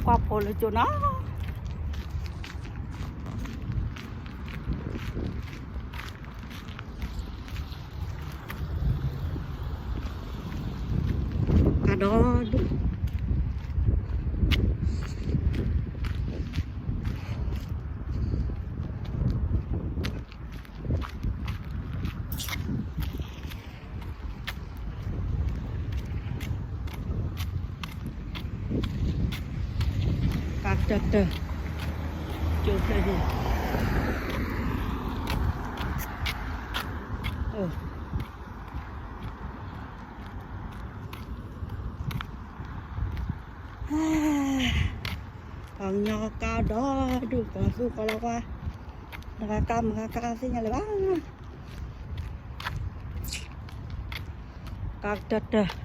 ကွၢ်ဖိလၢကၠိနီၤ. ကါဒီဒူၣ် ကါတၢၢ်တၢၢ် ကၠိဖျၢၣ်ဟံၣ် ပှၤကညီကါဒီဒူၣ် ပှၤသူၣ်ကီၤလီၤကွၢ် နဂၤကါမဂၤကါသ့ၣ်ညါလၢၤဘၣ် ကါတၢၢ်တၢၢ် က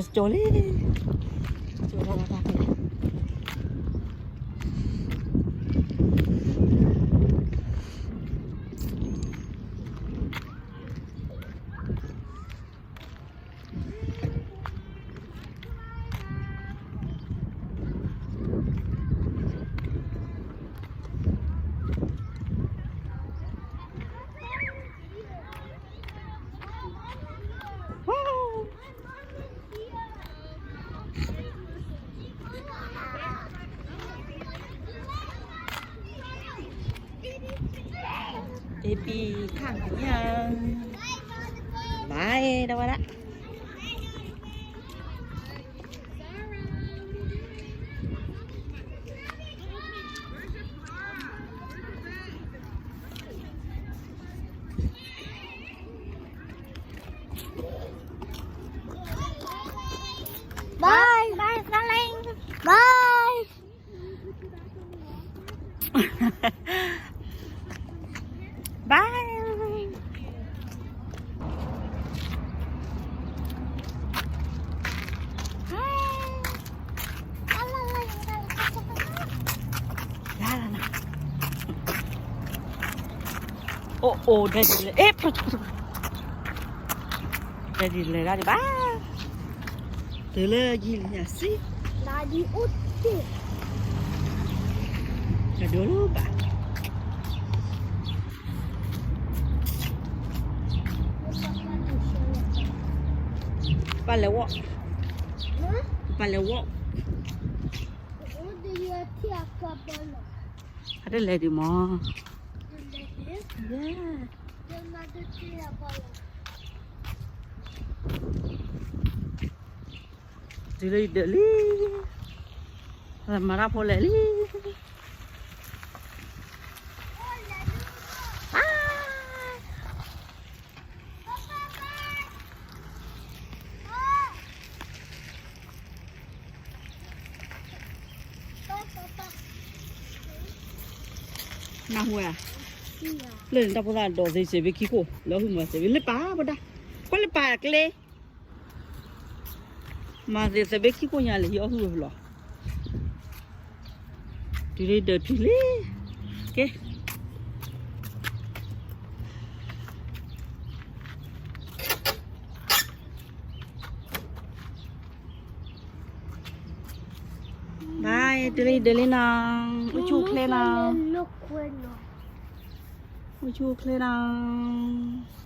ၠိလံ ကၠိလီၤလီၤတၢ်ဖဲ Baby ခၣ်ကညၣ် ဘၣ်ဒီးဝဲဒၣ် Bye. Bye, darling. Bye. Bye. Bye. အိၣ်အိၣ် ဒဲဒ်လဲၣ် အဲ ဒဲဒ်လဲၣ်ဒၣ်ဒံးဘၣ် တုၤလၢယံၤလံညါစံ လါဒံအိၣ်တ့ၢ် ကဒိလီၤဘၣ် ပၢ်လဲၤဝီၣ် ပၢ်လဲၤဝီၣ် အတလဲၤဒံးမး တုၤလၢယဒၢးလံ မၤတၢ်ဖိလဲၣ်လံ နၢ်ဟူဧါ လၢနတၢ်ဖိသၣ်ဒိးသ့စဲးဘ့ခံခိၣ် လၢဟူမၤစဲးဘ့လၢပၢ်ပတၢ် ကွၢ်လၢပၢ်ကျဲ မၤသ့သဘ့ခံခိၣ်ညါလၢဟံၣ်အီၣ်ဟုၣ်ဝဲလီၤ တုၤလၢဒၢးတုၤလံ ကဲ ဘၣ် တုၤလံဒၢးလံနီၤ အိၣ်ဆူၣ်အိၣ်ချ့နီၤ အိၣ်ဆူၣ်အိၣ်ချ့နီၤ